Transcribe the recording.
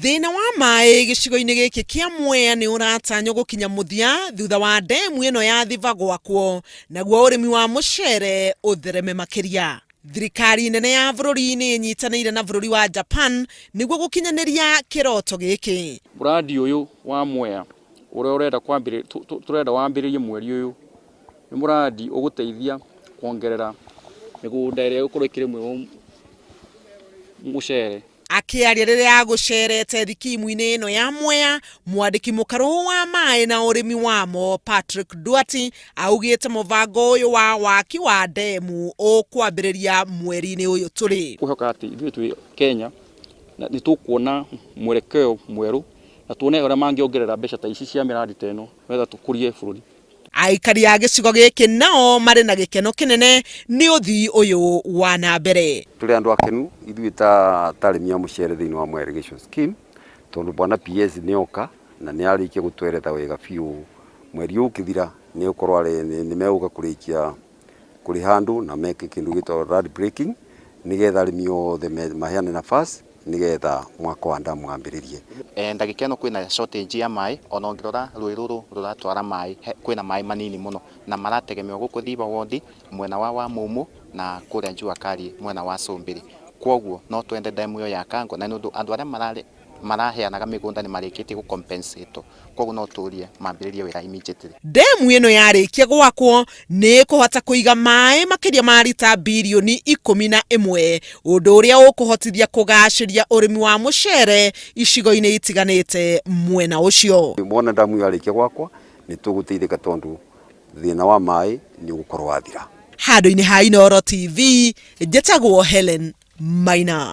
Thĩna wa maĩ gĩcigo-inĩ gĩkĩ kĩa Mwea nĩ ũratanywo gũkinya mũthia thutha wa ndemu ĩno ya Thiba gwakwo, naguo ũrĩmi wa mũcere ũthereme makĩria. Thirikari nene ya bũrũri nĩ ĩnyitanĩire na bũrũri wa Japan nĩguo gũkinyanĩria kĩroto gĩkĩ. Mũrandi ũyũ wa Mwea ũrĩa ũrenda kwambĩrĩria, tũrenda wambĩrĩrie mweri ũyũ, nĩ mũrandi ũgũteithia kuongerera mĩgũnda ĩrĩa ĩgũkorwo ĩkĩrĩmĩrwo mũcere. Akĩaria rĩrĩa agũcerete thikimu-inĩ ĩno ya Mwea, mwandĩki mũkarũ wa maĩ na ũrĩmi wamo Patrick Duarte augĩte mũbango ũyũ wa waki wa ndemu ũkwambĩrĩria mweri-inĩ ũyũ tũrĩ. Kwĩhoka atĩ ithuĩ twĩ Kenya nĩ tũkuona mwerekeo mwerũ na tuone ũrĩa mangĩongerera mbeca ta ici cia mĩrandi ta ĩno nĩgetha tũkũrie bũrũri. Aikari a gĩcigo gĩkĩ nao marĩ na gĩkeno kĩnene nĩ ũthii ũyũ wa na mbere. Tũrĩ andũ akenu ithuĩ ta ta arĩmi a mũcere thĩinĩ wa Mwea Irrigation Scheme tondũ bwana PS nĩ oka na nĩ arĩkia gũtweretha wega biũ mweri ũyũ ũkĩthira nĩ ũkorwo nĩ megũka kũrĩkia kũrĩha andũ na meke kĩndũ gĩtagwo land breaking nĩgetha arĩmi othe maheane nafasi nĩgetha mwako wa ndamu wambĩrĩrie. Ndagĩka ĩno kwĩna shortage ya maĩ, ona ũngĩrora rũĩ rũrũ rũratwara maĩ, kwĩna maĩ manini mũno na marategemewa gũkũ Thiba ward, mwena wa Wamumu na kũrĩa Jua Kali mwena wa Cũmbĩrĩ. Kwoguo no twende ndemu ĩyo yakangwo na nĩ ũndũ andũ arĩa mararĩ maraheanaga mĩgũnda nĩ marĩkĩtie gũ compensate kwoguo no tũrie mambĩrĩrie wĩra immediately. Ndemu ĩno yarĩkia gwakwo nĩ ĩkũhota kũiga maĩ makĩria ma rita birioni 11, ũndũ ũrĩa ũkũhotithia kũgacĩria ũrĩmi wa mũcere icigo-inĩ itiganĩte mwena ũcio. Wona ndamu ĩyo yarĩkia gwakwo nĩ tũgũteithĩka tondũ thĩna wa maĩ nĩ ũgũkorwo wathira. Handũ-inĩ ha Inooro TV, njĩtagwo Hellen Maina.